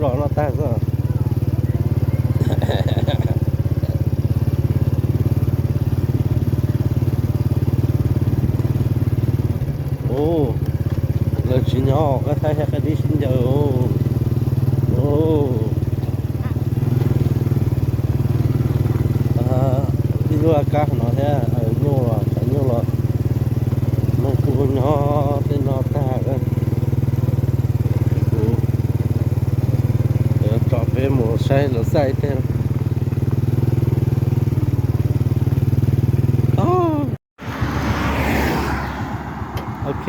zos no tag xwb. Ub, lawv tsis nyob qab thaib thiab qab dib sib ncaws. Ub, ib lub kab no thiab, nyuj los, cov nyuj los, neeg kuj nyob tej no tag. Kuv tsom peb mus saib lawv xaj ib teg. Ok,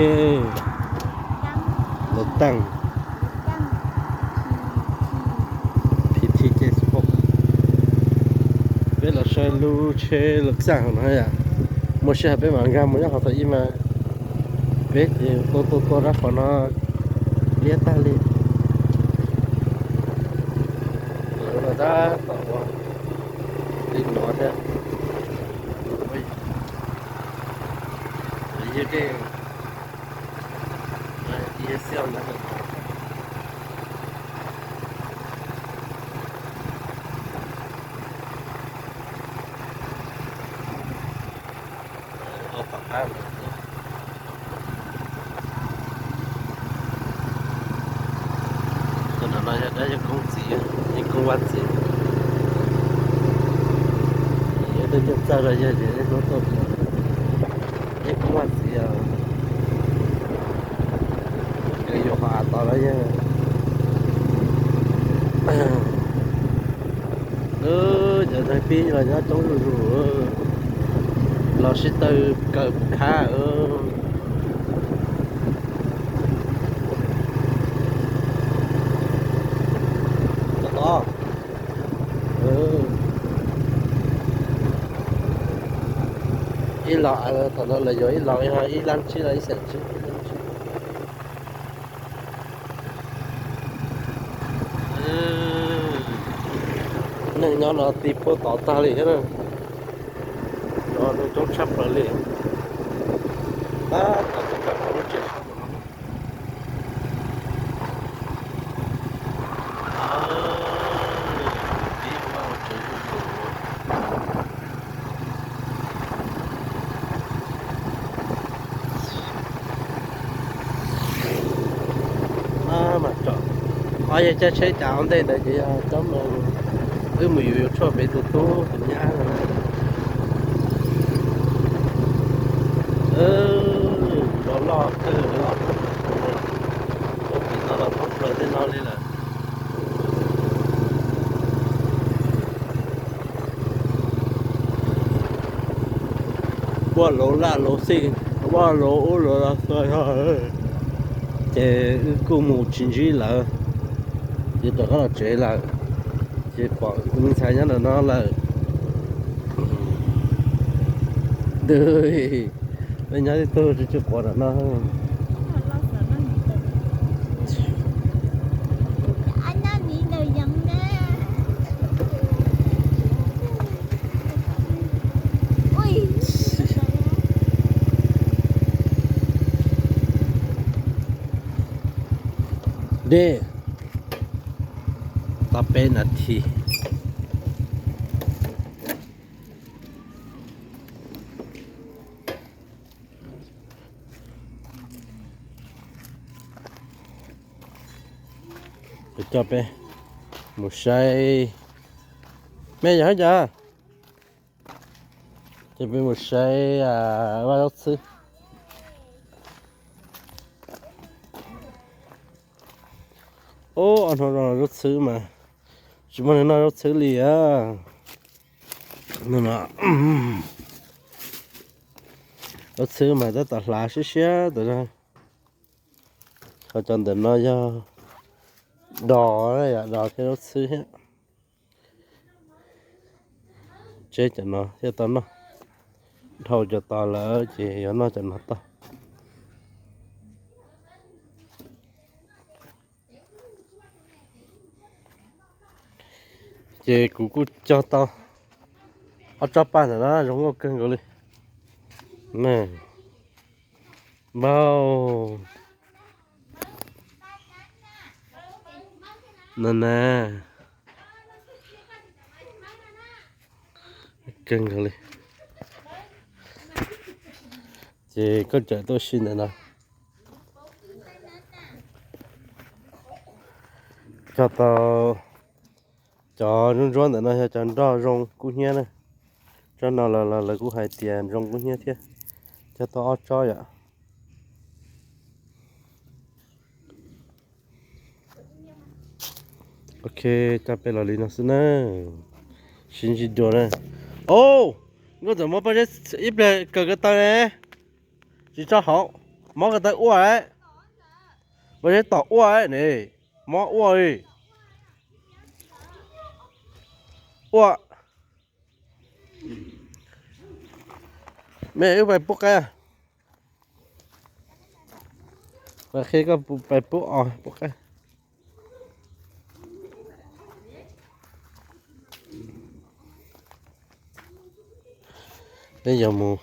lawv tag. Peb los saib lub tsheb lawv tag no yom. Muaj sij hawm peb mam nkag mus nyob qhov thaum ub mas peb ces tua tua tua rau qhov no liab tag li. Lawv tab tom ua li no thiab. Yog dej, yog xiab ntawd. Ua tom qab ntawd. Tus no no yog dab yog koob txiv, yog koob vaj txiv. Yog tej nyuj txawj los yog ces hnub tuaj, yog koob vaj txiv os. Yog yuav qhov av tod los yog. Cov ntxhais pib los nyob coob zuj zus, los sib tw kaw khab. Ib los, thaum no lawv yuav ib los, ib lab tsib los ib xees tsib. Neeg nyob no ti puag tod tag li thiab na. Cov neeg coob tshaj plaws li. Tab tom tuaj kam lub tsev. Mas tsom, qhov yog caij tsheb cas ua ntej ntawd ces yog cov mus, wb mus yuav yuav tshuaj pem tus tub tus nyab no. Loj loj kawg li os. Ua pem no los thoob plaws tej no li lawm. Vaj lov laj lov xij, vaj lov ub lov no xwb. Ces wb kuj mus tsis ntsib lawv, ces rov qab los tsev lawm. Ces pom me ntxhais nyob ntawm no lawm. Twb, peb nyob tib tug tsis tsis quav ntawm no. Dej, tau peb nas this. Kuv coj peb mus saib, me yog cas, coj peb mus saib vaj zaub txhwb. Ub, ob hnub no zaub txhwb mas tsis muaj neeg noj zaub txhwb li a. Zaub txhwb mas tab tom hlav siab siab tas zog. Ho cov ntawm no yog dos, yam dos thiab zaub txhwb thiab. Tseb cov no thiaj tau noj. Dhau cov tos lawm ces yuav noj cov no tau. Ces kuv kuj cog tau ob tsob paj ntawm no zoo nkauj kawg nkaus li. Npau, No na, kawg nkaus li. Ces koj cawm tuaj si ntawm no. Cog tau cov ntsuab ntsuab ntawm no yog cov nroj zoo kub hnyiab na. Tsob no los lawv kuj hais tias zoo kub hnyiab thiab. Cog tau ob tsob yom. Ok, coj peb los li no xwb na. Sib ntsib dua na. Au, nkauj ntxawm muab pob zeb ib pliag kawm ko taw ne. Tsis tso hauv, mob ko taw ua. Pob zeb tom ua ne, mob ua li. Ua. Me wb pais pub qaib. Pais qhia koj pais pub os pub qaib. Peb yuav mus.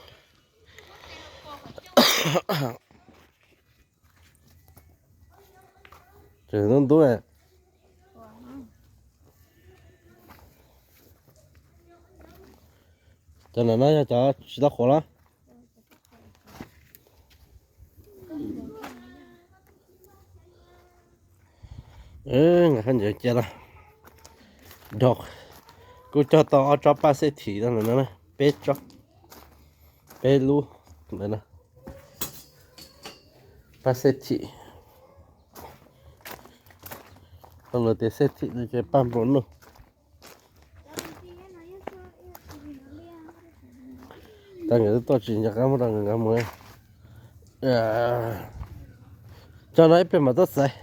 Tseem ntub ntub. Cov no no yog cov tsis tau qhuav los? Nqa khaub ncaws cia los. Dog. Kuj cog tau ob tsob paj xej thim no, peb tsob, peb lub ntawd no. Paj xej thim. Luag tias xej thim no ces paj nplua nuj. Tau nkawd tuaj tsis nco qab muab rau nkawd mus. Tso no ib pliag mam tuaj xaiv.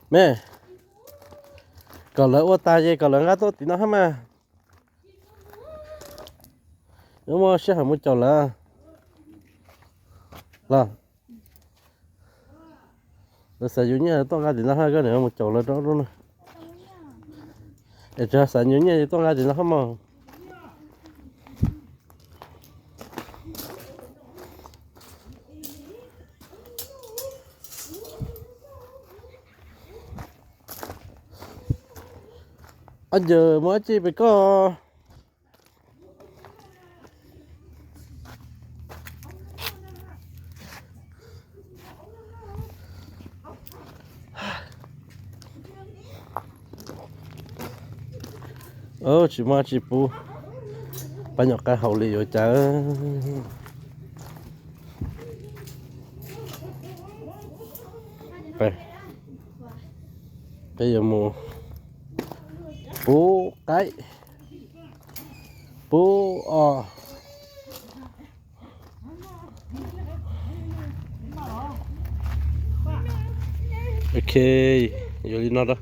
Me, kom lawv ua tas ces kom lawv nqa tuaj tim no hab mas. Yuav muaj sij hawm mus caum lawv los. Lawv xav yuav nyiaj tuaj nqa tim no hab, koj niam mus caum lawv rau lub no. Es tsis xav yuav nyiaj tuaj nqa tim no hab mog. Ab, yawg muaj dab tsi pem koj? Tsis muaj tsi pub, pab nyuam qaib haus li yuav cas. Peb yuav mus pub qaib, pub os. Ok, yuav li no rau.